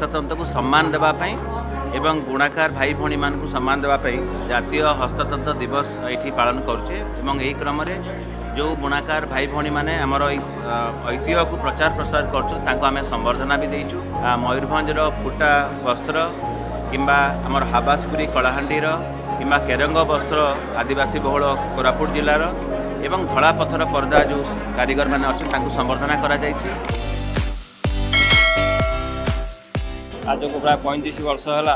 ହସ୍ତତନ୍ତକୁ ସମ୍ମାନ ଦେବା ପାଇଁ ଏବଂ ବୁଣାକାର ଭାଇ ଭଉଣୀମାନଙ୍କୁ ସମ୍ମାନ ଦେବା ପାଇଁ ଜାତୀୟ ହସ୍ତତନ୍ତ ଦିବସ ଏଇଠି ପାଳନ କରୁଛେ। ଏବଂ ଏହି କ୍ରମରେ ଯେଉଁ ବୁଣାକାର ଭାଇ ଭଉଣୀମାନେ ଆମର ଏଇ ଐତିହ୍ୟକୁ ପ୍ରଚାର ପ୍ରସାର କରୁଛନ୍ତି, ତାଙ୍କୁ ଆମେ ସମ୍ବର୍ଦ୍ଧନା ବି ଦେଇଛୁ। ମୟୂରଭଞ୍ଜର ଫୁଟା ବସ୍ତ୍ର କିମ୍ବା ଆମର ହାବାସପୁରୀ କଳାହାଣ୍ଡିର କିମ୍ବା କେରଙ୍ଗ ବସ୍ତ୍ର ଆଦିବାସୀ ବହୁଳ କୋରାପୁଟ ଜିଲ୍ଲାର ଏବଂ ଧଳା ପଥର ପରଦା ଯେଉଁ କାରିଗରମାନେ ଅଛନ୍ତି, ତାଙ୍କୁ ସମ୍ବର୍ଦ୍ଧନା କରାଯାଇଛି। ଆଜକୁ ପ୍ରାୟ 35 ବର୍ଷ ହେଲା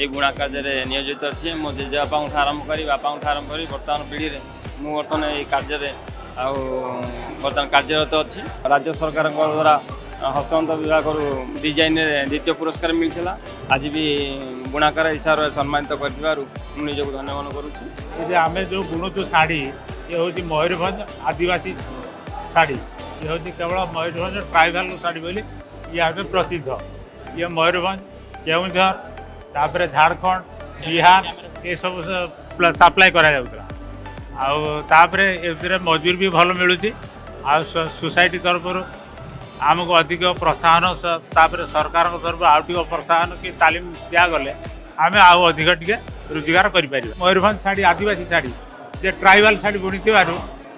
ଏଇ ବୁଣା କାର୍ଯ୍ୟରେ ନିୟୋଜିତ ଅଛି। ମୋ ଜେଜେବାପାଙ୍କଠୁ ଆରମ୍ଭ କରି, ବାପାଙ୍କଠୁ ଆରମ୍ଭ କରି ବର୍ତ୍ତମାନ ପିଢ଼ିରେ ମୁଁ ବର୍ତ୍ତମାନ ଏଇ କାର୍ଯ୍ୟରେ ଆଉ ବର୍ତ୍ତମାନ କାର୍ଯ୍ୟରତ ଅଛି। ରାଜ୍ୟ ସରକାରଙ୍କ ଦ୍ୱାରା ହସ୍ତତନ୍ତ ବିଭାଗରୁ ଡିଜାଇନରେ ଦ୍ୱିତୀୟ ପୁରସ୍କାର ମିଳିଥିଲା। ଆଜି ବି ବୁଣାକାର ହିସାବରେ ସମ୍ମାନିତ କରିଥିବାରୁ ମୁଁ ନିଜକୁ ଧନ୍ୟ ମନେ କରୁଛି। ଏ ଯେ ଆମେ ଯେଉଁ ବୁଣୁଛୁ ଶାଢ଼ୀ, ଇଏ ହେଉଛି ମୟୂରଭଞ୍ଜ ଆଦିବାସୀ ଶାଢ଼ୀ। ଇଏ ହେଉଛି କେବଳ ମୟୂରଭଞ୍ଜ ଟ୍ରାଇବାଲ ଶାଢ଼ୀ ବୋଲି ଇଏ ଏବେ ପ୍ରସିଦ୍ଧ। ଇଏ ମୟୂରଭଞ୍ଜ, କେଉଁଝର, ତାପରେ ଝାଡ଼ଖଣ୍ଡ, ବିହାର ଏସବୁ ସପ୍ଲାଏ କରାଯାଉଥିଲା। ଆଉ ତାପରେ ଏଥିରେ ମଜୁରୀ ବି ଭଲ ମିଳୁଛି। ଆଉ ସୋସାଇଟି ତରଫରୁ ଆମକୁ ଅଧିକ ପ୍ରୋତ୍ସାହନ, ତାପରେ ସରକାରଙ୍କ ତରଫରୁ ଆଉ ଟିକେ ପ୍ରୋତ୍ସାହନ କି ତାଲିମ ଦିଆଗଲେ ଆମେ ଆଉ ଅଧିକ ଟିକେ ରୋଜଗାର କରିପାରିବା। ମୟୂରଭଞ୍ଜ ଶାଢ଼ୀ, ଆଦିବାସୀ ଶାଢ଼ୀ ଯେ ଟ୍ରାଇବାଲ ଶାଢ଼ୀ ବୁଣିଥିବାରୁ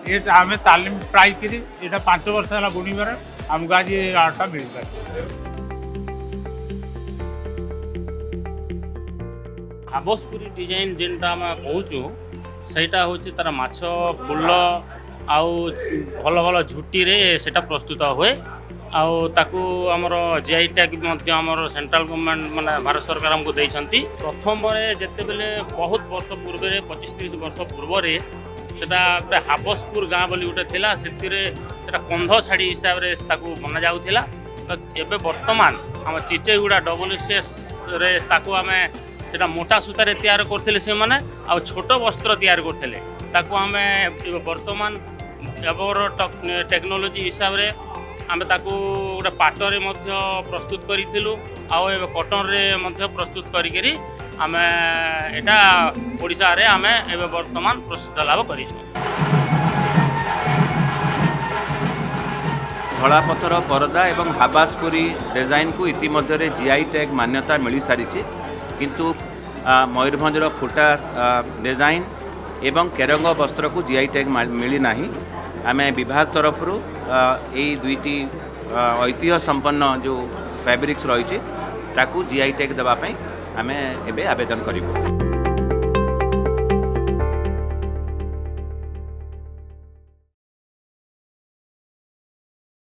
ଏ ଆମେ ତାଲିମ ପାଇକିରି ଏଇଟା 5 ବର୍ଷ ହେଲା ବୁଣିବାର ଆମକୁ ଆଜି ଏ ଆର୍ଟଟା ମିଳିପାରିଛି। ହାବସପୁରୀ ଡିଜାଇନ୍ ଯେନ୍ଟା ଆମେ କହୁଛୁ, ସେଇଟା ହେଉଛି ତାର ମାଛ, ଫୁଲ ଆଉ ଭଲ ଭଲ ଝୁଟିରେ ସେଇଟା ପ୍ରସ୍ତୁତ ହୁଏ। ଆଉ ତାକୁ ଆମର ଜିଆଇ ଟ୍ୟାଗ୍ ମଧ୍ୟ ଆମର ସେଣ୍ଟ୍ରାଲ ଗଭର୍ଣ୍ଣମେଣ୍ଟ, ମାନେ ଭାରତ ସରକାର ଆମକୁ ଦେଇଛନ୍ତି। ପ୍ରଥମରେ ଯେତେବେଳେ ବହୁତ ବର୍ଷ ପୂର୍ବରେ, 25-30 ବର୍ଷ ପୂର୍ବରେ, ସେଟା ଗୋଟେ ହାବସପୁର ଗାଁ ବୋଲି ଗୋଟେ ଥିଲା। ସେଥିରେ ସେଟା କନ୍ଧ ଶାଢ଼ୀ ହିସାବରେ ତାକୁ ବନାଯାଉଥିଲା। ତ ଏବେ ବର୍ତ୍ତମାନ ଆମ ଚିଚେଇଗୁଡ଼ା ଡବ୍ଲ୍ୟୁସିଏସ୍ରେ ତାକୁ ଆମେ ସେଟା ମୋଟା ସୂତାରେ ତିଆରି କରୁଥିଲେ ସେମାନେ ଆଉ ଛୋଟ ବସ୍ତ୍ର ତିଆରି କରୁଥିଲେ। ତାକୁ ଆମେ ଏବେ ବର୍ତ୍ତମାନ ଏବେର ଟେକ୍ନୋଲୋଜି ହିସାବରେ ଆମେ ତାକୁ ଗୋଟେ ପାଟରେ ମଧ୍ୟ ପ୍ରସ୍ତୁତ କରିଥିଲୁ ଆଉ ଏବେ କଟନରେ ମଧ୍ୟ ପ୍ରସ୍ତୁତ କରିକିରି ଆମେ ଏଇଟା ଓଡ଼ିଶାରେ ଆମେ ଏବେ ବର୍ତ୍ତମାନ ପ୍ରସିଦ୍ଧ ଲାଭ କରିଛୁ। ଧଳାପଥର ପରଦା ଏବଂ ହାବାସପୁରୀ ଡିଜାଇନକୁ ଇତିମଧ୍ୟରେ ଜିଆଇ ଟ୍ୟାଗ୍ ମାନ୍ୟତା ମିଳିସାରିଛି। କିନ୍ତୁ ମୟୂରଭଞ୍ଜର ଫୁଟା ଡିଜାଇନ ଏବଂ କେରଙ୍ଗ ବସ୍ତ୍ରକୁ ଜିଆଇ ଟ୍ୟାଗ୍ ମିଳିନାହିଁ। ଆମେ ବିଭାଗ ତରଫରୁ ଏଇ ଦୁଇଟି ଐତିହ୍ୟ ସମ୍ପନ୍ନ ଯେଉଁ ଫ୍ୟାବ୍ରିକ୍ସ ରହିଛି, ତାକୁ ଜିଆଇ ଟ୍ୟାଗ୍ ଦେବା ପାଇଁ ଆମେ ଏବେ ଆବେଦନ କରିବୁ।